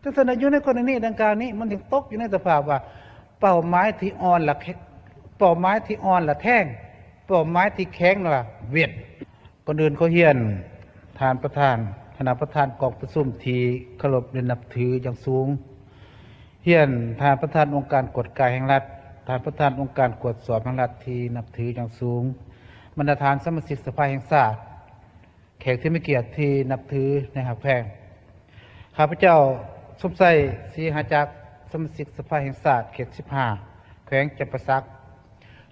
ຈັ່ງຊັ້ນ ຢູ່ໃນກໍລະນີດັ່ງກ່າວນີ້ ມັນຈຶ່ງຕົກຢູ່ໃນສະພາບວ່າ ເປົ້າໝາຍທີ່ອ່ອນລະແຂ- ເປົ້າໝາຍທີ່ອ່ອນລະແທງ, ເປົ້າໝາຍທີ່ແຂງລະເວັດ. ກ່ອນອື່ນຂໍຮຽນທ່ານປະທານ, ຄະນະປະທານກອງປະຊຸມທີ່ເຄົາລົບ ແລະ ນັບຖືຢ່າງສູງ, ຮຽນທ່ານປະທານອົງການກວດກາແຫ່ງລັດ, ທ່ານປະທານອົງການກວດສອບແຫ່ງລັດທີ່ນັບຖືຢ່າງສູງ, ບັນດາທ່ານສະມາຊິກສະພາແຫ່ງຊາດ, ແຂກທີ່ມີກຽດທີ່ນັບຖື ແລະ ຮັກແພງ. ຂ້າພະເຈົ້າ ສົມໄຊ ສີຫາຈັກ, ສະມາຊິກສະພາແຫ່ງຊາດ ເຂດສິບຫ້າ ແຂວງຈຳປາສັກ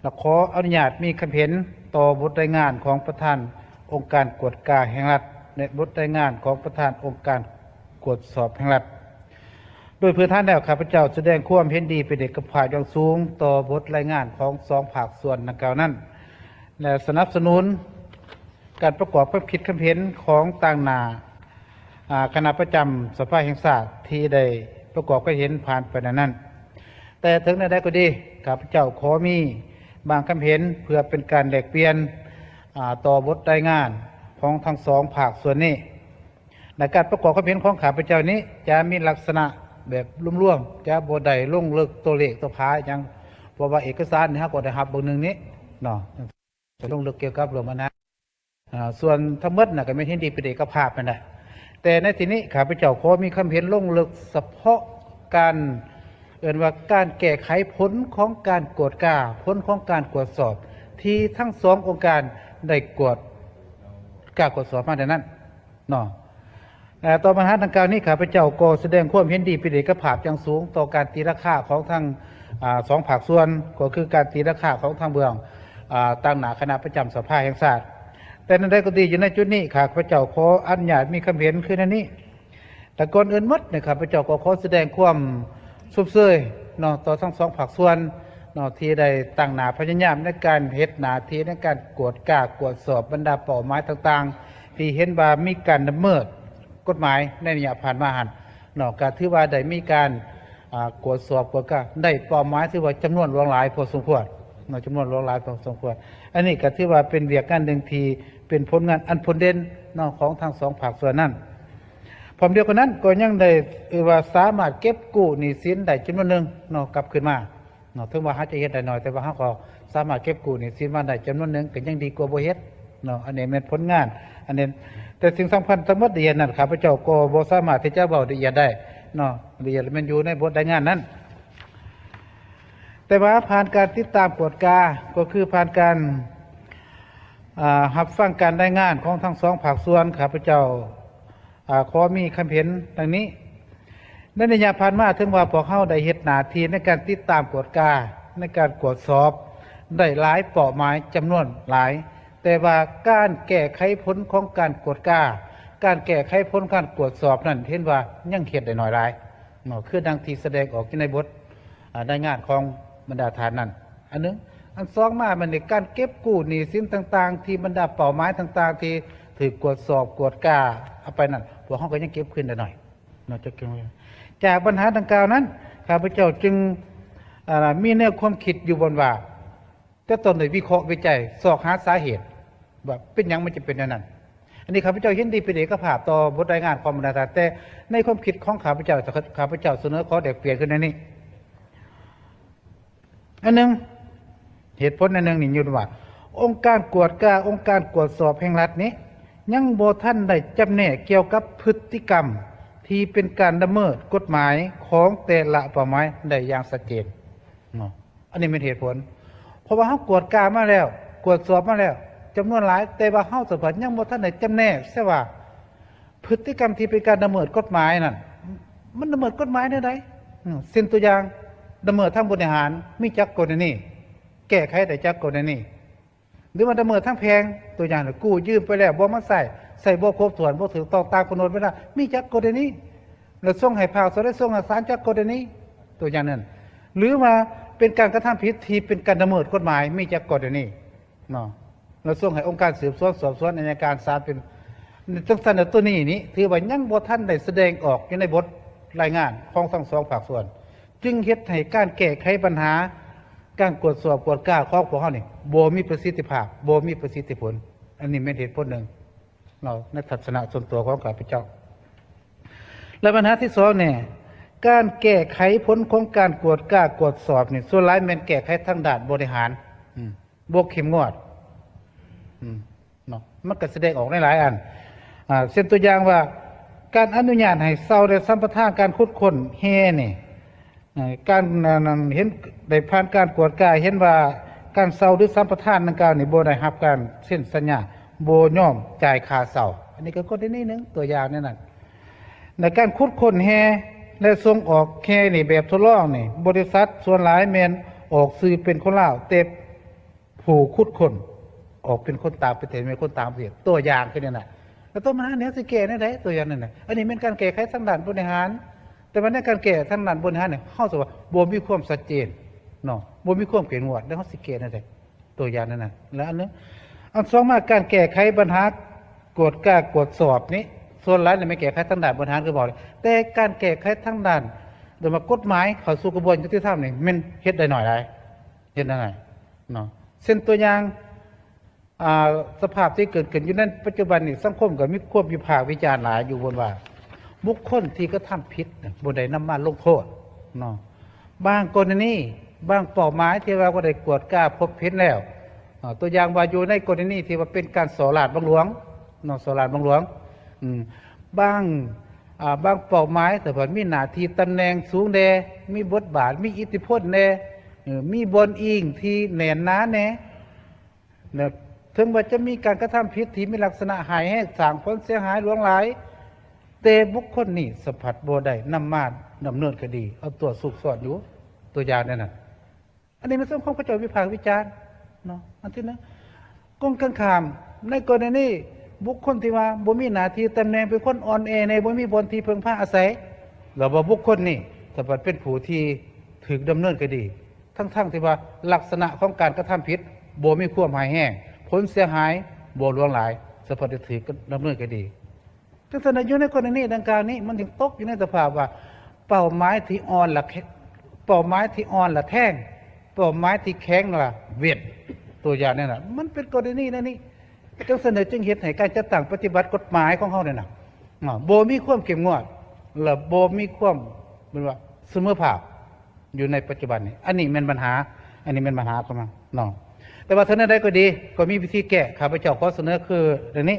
ລະຂໍອະນຸຍາດມີຄຳເຫັນຕໍ່ບົດລາຍງານຂອງປະທານອົງການກວດກາແຫ່ງລັດ ແລະ ບົດລາຍງານຂອງປະທານອົງການກວດສອບແຫ່ງລັດ. ໂດຍພື້ນຖານແລ້ວ ຂ້າພະເຈົ້າສະແດງຄວາມເຫັນດີເປັນເອກະພາບຢ່າງສູງຕໍ່ບົດລາຍງານຂອງສອງພາກສ່ວນດັ່ງກ່າວນັ້ນ ແລະ ສະໜັບສະໜູນ ການປະກອບຄວາມຄິດຄວາມເຫັນຂອງຕາງໜ້າ ອາ ຄະນະປະຈຳສະພາແຫ່ງຊາດທີ່ໄດ້ປະກອບຄວາມເຫັນຜ່ານໄປໃນນັ້ນ. ແຕ່ເຖິງແນວໃດກໍດີ, ຂ້າພະເຈົ້າຂໍມີບາງຄຳເຫັນເພື່ອເປັນການແລກປ່ຽນ ອາ ຕໍ່ບົດລາຍງານຂອງທັງສອງພາກສ່ວນນີ້. ໃນການປະກອບຄວາມເຫັນຂອງຂ້າພະເຈົ້ານີ້ ຈະມີລັກສະນະແບບລວມໆ, ຈະບໍ່ໄດ້ລົງເລິກຕົວເລກຕົວຜາຫຍັງ, ເພາະວ່າເອກະສານນີ້ເຮົາກໍໄດ້ຮັບເບິ່ງໜຶ່ງນີ້ເນາະ. ຈະລົງເລິກກ່ຽວກັບເລື່ອງອັນນັ້ນ. ອາ ສ່ວນທັງໝົດນະກໍແມ່ນເຫັນດີເປັນເອກະພາບນັ້ນແຫຼະ. ແຕ່ໃນທີ່ນີ້ ຂ້າພະເຈົ້າຂໍມີຄຳເຫັນລົງເລິກສະເພາະການ ເອີ້ນວ່າການແກ້ໄຂຜົນຂອງການກວດກາ, ຜົນຂອງການກວດສອບ ທີ່ທັງສອງອົງການໄດ້ກວດກາກວດສອບມາແນວນັ້ນເນາະ. ແລະ ຕໍ່ບັນຫາດັ່ງກ່າວນີ້ ຂ້າພະເຈົ້າກໍສະແດງຄວາມເຫັນດີເປັນເອກະພາບຢ່າງສູງຕໍ່ການຕີລາຄາຂອງທັງ ອາ ສອງພາກສ່ວນ, ກໍຄືການຕີລາຄາຂອງທາງເບື້ອງ ອາ ຕາງໜ້າຄະນະປະຈຳສະພາແຫ່ງຊາດ. ແຕ່ແນວໃດກໍດີ ຢູ່ໃນຈຸດນີ້ ຂ້າພະເຈົ້າຂໍອະນຸຍາດມີຄຳເຫັນຄືແນວນີ້. ແຕ່ກ່ອນອື່ນໝົດນີ້ ຂ້າພະເຈົ້າກໍຂໍສະແດງຄວາມຊົມເຊີຍເນາະ ຕໍ່ທັງສອງພາກສ່ວນເນາະ ທີ່ໄດ້ຕັ້ງໜ້າພະຍາຍາມໃນການເຮັດໜ້າທີ່ ໃນການກວດກາກວດສອບບັນດາເປົ້າໝາຍຕ່າງໆ ທີ່ເຫັນວ່າມີການລະເມີດ ກົດໝາຍໃນໄລຍະຜ່ານມາຫັ້ນເນາະ, ກໍຖືວ່າໄດ້ມີການ ອາ ກວດສອບກວດກາໄດ້ເປົ້າໝາຍ ຖືວ່າຈຳນວນຫຼວງຫຼາຍພໍສົມຄວນເນາະ, ຈຳນວນຫຼວງຫຼາຍພໍສົມຄວນ. ອັນນີ້ກໍຖືວ່າເປັນວຽກງານໜຶ່ງທີ່ເປັນຜົນງານອັນໂດດເດັ່ນເນາະ ຂອງທັງສອງພາກສ່ວນນັ້ນ. ພ້ອມດຽວກັນນັ້ນກໍຍັງໄດ້ ເອີ້ນວ່າສາມາດເກັບກູ້ໜີ້ສິນໄດ້ຈຳນວນໜຶ່ງເນາະ ກັບຄືນມາ ເນາະ, ເຖິງວ່າເຮົາຈະເຮັດໄດ້ໜ້ອຍ ແຕ່ວ່າເຮົາກໍສາມາດເກັບກູ້ໜີ້ສິນມາໄດ້ຈຳນວນໜຶ່ງ ກໍຍັງດີກວ່າບໍ່ເຮັດເນາະ. ອັນນີ້ແມ່ນຜົນງານ ອັນນີ້ ແຕ່ສິ່ງສຳຄັນທັງໝົດລະອຽດນັ້ນ ຂ້າພະເຈົ້າກໍບໍ່ສາມາດທີ່ຈະເວົ້າລະອຽດໄດ້ເນາະ, ລະອຽດແມ່ນຢູ່ໃນບົດລາຍງານນັ້ນ. ແຕ່ວ່າຜ່ານການຕິດຕາມກວດກາ ກໍຄືຜ່ານການ ອາ ຮັບຟັງການລາຍງານຂອງທັງສອງພາກສ່ວນ ຂ້າພະເຈົ້າ ອາ ຂໍມີຄຳເຫັນດັ່ງນີ້. ໃນໄລຍະຜ່ານມາ ເຖິງວ່າພວກເຮົາໄດ້ເຮັດໜ້າທີ່ໃນການຕິດຕາມກວດກາ ໃນການກວດສອບໄດ້ຫຼາຍເປົ້າໝາຍຈຳນວນຫຼາຍ, ແຕ່ວ່າການແກ້ໄຂຜົນຂອງການກວດກາ, ການແກ້ໄຂຜົນການກວດສອບນັ້ນ ເຫັນວ່າຍັງເຮັດໄດ້ໜ້ອຍຫຼາຍເນາະ, ຄືດັ່ງທີ່ສະແດງອອກຢູ່ໃນບົດ ອາ ລາຍງານຂອງບັນດາທ່ານນັ້ນ. ອັນໜຶ່ງ. ອັນສອງມາ ແມ່ນການເກັບກູ້ໜີ້ສິນຕ່າງໆ ທີ່ບັນດາເປົ້າໝາຍຕ່າງໆ ທີ່ຖືກກວດສອບກວດກາເອົາໄປນັ້ນ ພວກເຮົາກໍຍັງເກັບຄືນໄດ້ໜ້ອຍເນາະ, ຈະເກັບ ຈາກບັນຫາດັ່ງກ່າວນັ້ນ ຂ້າພະເຈົ້າຈຶ່ງ ອາ ມີແນວຄວາມຄິດຢູ່ບ່ອນວ່າ ຈະຕ້ອງໄດ້ວິເຄາະວິໄຈ ຊອກຫາສາເຫດວ່າເປັນຫຍັງມັນຈະເປັນແນວນັ້ນ. ອັນນີ້ຂ້າພະເຈົ້າເຫັນດີເປັນເອກະພາບຕໍ່ບົດລາຍງານຂອງບັນດາທ່ານ, ແຕ່ໃນຄວາມຄິດຂອງຂ້າພະເຈົ້າ ຂ້າພະເຈົ້າສະເໜີຂໍແລກປ່ຽນຄືແນວນີ້. ອັນໜຶ່ງ, ເຫດຜົນອັນໜຶ່ງນີ້ຢູ່ວ່າ ອົງການກວດກາ, ອົງການກວດສອບແຫ່ງລັດນີ້ ຍັງບໍ່ທັນໄດ້ຈຳແນກກ່ຽວກັບພຶດຕິກຳທີ່ເປັນການລະເມີດກົດໝາຍຂອງແຕ່ລະເປົ້າໝາຍໄດ້ຢ່າງຊັດເຈນເນາະ. ອັນນີ້ແມ່ນເຫດຜົນ ເພາະວ່າເຮົາກວດກາມາແລ້ວ ກວດສອບມາແລ້ວຈຳນວນຫຼາຍ, ແຕ່ວ່າເຮົາສະພັດຍັງບໍ່ທັນໄດ້ຈຳແນກເສຍວ່າ ພຶດຕິກຳທີ່ເປັນການລະເມີດກົດໝາຍນັ້ນ ມັນລະເມີດກົດໝາຍແນວໃດ? ອືມ ເຊັ່ນຕົວຢ່າງ ລະເມີດທາງບໍລິຫານ ມີຈັກກໍລະນີ? ແກ້ໄຂໄດ້ຈັກກໍລະນີ? ຫຼືວ່າລະເມີດທາງແພ່ງ ຕົວຢ່າງ ກູ້ຢືມໄປແລ້ວບໍ່ມາໃຊ້ ໃຊ້ບໍ່ຄົບຖ້ວນ ບໍ່ຖືກຕ້ອງຕາມກຳນົດເວລາ ມີຈັກກໍລະນີ? ແລ້ວສົ່ງໃຫ້ພາກສ່ວນໃດ ສົ່ງໃຫ້ສານຈັກກໍລະນີ? ຕົວຢ່າງນັ້ນ ຫຼືວ່າເປັນການກະທຳຜິດທີ່ເປັນການລະເມີດກົດໝາຍ ມີຈັກກໍລະນີ? ເນາະ ແລ້ວສົ່ງໃຫ້ອົງການສືບສວນສອບສວນ ອັຍະການ ສານ ເປັນ ຈັ່ງຊັ້ນແລ້ວ ຕົວນີ້ນີ້ຖືວ່າຍັງບໍ່ທັນໄດ້ສະແດງອອກຢູ່ໃນບົດລາຍງານຂອງທັງສອງພາກສ່ວນ ຈຶ່ງເຮັດໃຫ້ການແກ້ໄຂບັນຫາການກວດສອບກວດກາຂອງພວກເຮົານີ້ບໍ່ມີປະສິດທິພາບ ບໍ່ມີປະສິດທິຜົນ. ອັນນີ້ແມ່ນເຫດຜົນໜຶ່ງ ເນາະ ໃນທັດສະນະສ່ວນຕົວຂອງຂ້າພະເຈົ້າ. ແລະບັນຫາທີສອງນີ້ ການແກ້ໄຂຜົນຂອງການກວດກາກວດສອບນີ້ ສ່ວນຫຼາຍແມ່ນແກ້ໄຂທາງດ້ານບໍລິຫານ ອືມ ບໍ່ເຂັ້ມງວດ ອືມ ເນາະ ມັນກໍສະແດງອອກໃນຫຼາຍອັນ ອ່າ ເຊັ່ນຕົວຢ່າງວ່າ ການອະນຸຍາດໃຫ້ເຊົ່າ ແລະ ສຳປະທານການຂຸດຄົ້ນແຮ່ນີ້ ເອີ່ ການ ອັນນັ້ນ ເຫັນ ໄດ້ຜ່ານການກວດກາ ເຫັນວ່າການເຊົ່າ ຫຼື ສຳປະທານດັ່ງກ່າວນີ້ ບໍ່ໄດ້ຮັບການເຊັນສັນຍາ ບໍ່ຍອມຈ່າຍຄ່າເຊົ່າ. ອັນນີ້ກໍກໍລະນີໜຶ່ງ ຕົວຢ່າງແນວນັ້ນ. ໃນການຂຸດຄົ້ນແຮ່ ແລະ ສົ່ງອອກແຮ່ນີ້ ແບບທົດລອງນີ້ ບໍລິສັດສ່ວນຫຼາຍແມ່ນອອກຊື່ເປັນຄົນລາວ ແຕ່ຜູ້ຂຸດຄົ້ນອອກເປັນຄົນຕ່າງປະເທດ ແມ່ນຄົນຕ່າງປະເທດ ຕົວຢ່າງຄືແນວນັ້ນ. ແລ້ວຕໍ່ມາເຮົາຊິແກ້ແນວໃດ? ຕົວຢ່າງນັ້ນນະ ອັນນີ້ແມ່ນການແກ້ໄຂທາງດ້ານບໍລິຫານ ແຕ່ວ່າໃນການແກ້ທາງດ້ານບໍລິຫານນີ້ ເຮົາສະວ່າບໍ່ມີຄວາມຊັດເຈນເນາະ ບໍ່ມີຄວາມເຂັ້ມງວດ ແລ້ວເຮົາຊິແກ້ແນວໃດ? ຕົວຢ່າງນັ້ນນະ ແລະ ອັນໜຶ່ງ ອັນສອງມາ ການແກ້ໄຂບັນຫາກວດກາກວດສອບນີ້ ສ່ວນຫຼາຍແມ່ນແກ້ໄຂທາງດ້ານບໍລິຫານຄືບອກ ແຕ່ການແກ້ໄຂທາງດ້ານ ຫຼືວ່າກົດໝາຍເຂົ້າສູ່ກະບວນຍຸຕິທຳນີ້ ແມ່ນເຮັດໄດ້ໜ້ອຍຫຼາຍ ເຮັດໄດ້ໜ້ອຍເນາະ. ເຊັ່ນຕົວຢ່າງ ອ່າ ສະພາບທີ່ເກີດຂຶ້ນຢູ່ໃນປັດຈຸບັນນີ້ ສັງຄົມກໍມີຄວາມວິພາກວິຈານຫຼາຍຢູ່ ບ່ອນວ່າບຸກຄົນທີ່ກະທຳຜິດບໍ່ໄດ້ນຳມາລົງໂທດເນາະ. ບາງກໍລະນີ ບາງເປົ້າໝາຍທີ່ວ່າບໍ່ໄດ້ກວດກາພົບເຫັນແລ້ວ ເນາະ ຕົວຢ່າງວ່າຢູ່ໃນກໍລະນີທີ່ວ່າເປັນການສໍ້ລາດບັງຫຼວງເນາະ ສໍ້ລາດບັງຫຼວງ ອືມ ບາງ ອ່າ ບາງເປົ້າໝາຍ ຖ້າວ່າມີໜ້າທີ່ຕຳແໜ່ງສູງແດ່ ມີບົດບາດ ມີອິດທິພົນແດ່ ເອີ ມີບ່ອນອີງທີ່ແໜ້ນໜາແດ່ ນະ ເຖິງວ່າຈະມີການກະທຳຜິດທີ່ມີລັກສະນະຮ້າຍແຮງ ສ້າງຜົນເສຍຫາຍຫຼວງຫຼາຍ ແຕ່ບຸກຄົນນີ້ສະພັດບໍ່ໄດ້ນຳມາດຳເນີນຄະດີ ເອົາຕົວຊຸກຊ້ອນຢູ່ ຕົວຢ່າງແນວນັ້ນ. ອັນນີ້ແມ່ນສັງຄົມເຂົາເຈົ້າວິພາກວິຈານເນາະ. ອັນທີໜຶ່ງ ກົງກັນຂ້າມ ໃນກໍລະນີບຸກຄົນທີ່ວ່າບໍ່ມີໜ້າທີ່ຕຳແໜ່ງ ເປັນຄົນອ່ອນແອແດ່ ບໍ່ມີບ່ອນທີ່ເພິ່ງພາອາໄສ ແລ້ວວ່າບຸກຄົນນີ້ສະພັດເປັນຜູ້ທີ່ຖືກດຳເນີນຄະດີ ທັງໆທີ່ວ່າລັກສະນະຂອງການກະທຳຜິດບໍ່ມີຄວາມຮ້າຍແຮງ ຜົນເສຍຫາຍບໍ່ຫຼວງຫຼາຍ ສະພັດໄດ້ຖືກດຳເນີນຄະດີ. ຈັ່ງຊັ້ນ ຢູ່ໃນກໍລະນີດັ່ງກ່າວນີ້ ມັນຈຶ່ງຕົກຢູ່ໃນສະພາບວ່າ ເປົ້າໝາຍທີ່ອ່ອນລະ ເປົ້າໝາຍທີ່ອ່ອນລະແທງ ເປົ້າໝາຍທີ່ແຂງລະເວັດ ຕົວຢ່າງແນວນັ້ນ ມັນເປັນກໍລະນີແນວນີ້. ຈັ່ງຊັ້ນ ຈຶ່ງເຮັດໃຫ້ການຈັດຕັ້ງປະຕິບັດກົດໝາຍຂອງເຮົານີ້ນະ ບໍ່ມີຄວາມເຂັ້ມງວດ ແລະ ບໍ່ມີຄວາມ ເປັນວ່າສະເໝີພາບ ຢູ່ໃນປັດຈຸບັນນີ້ ອັນນີ້ແມ່ນບັນຫາ ອັນນີ້ແມ່ນບັນຫາເຂົ້າມາເນາະ. ແຕ່ວ່າເຖິງແນວໃດກໍດີ ກໍມີວິທີແກ້ ຂ້າພະເຈົ້າຂໍສະເໜີຄືດັ່ງນີ້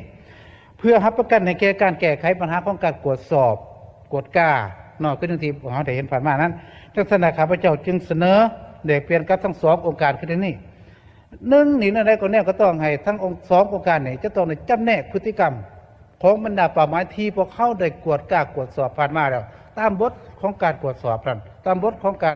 ເພື່ອຮັບປະກັນໃຫ້ແກ່ການແກ້ໄຂບັນຫາຂອງການກວດສອບ ກວດກາເນາະ ຄືດັ່ງທີ່ພວກເຮົາໄດ້ເຫັນຜ່ານມານັ້ນ ຈັ່ງຊັ້ນ ຂ້າພະເຈົ້າຈຶ່ງສະເໜີແລກປ່ຽນກັບທັງສອງອົງການຄືດັ່ງນີ້. ໜຶ່ງນີ້ ແນວໃດກໍແນວ ກໍຕ້ອງໃຫ້ທັງອົງ ສອງອົງການນີ້ ຈະຕ້ອງໄດ້ຈຳແນກພຶດຕິກຳຂອງບັນດາເປົ້າໝາຍທີ່ພວກເຂົາໄດ້ກວດກາກວດສອບຜ່ານມາແລ້ວ ຕາມບົດຂອງການກວດສອບນັ້ນ ຕາມບົດຂອງການ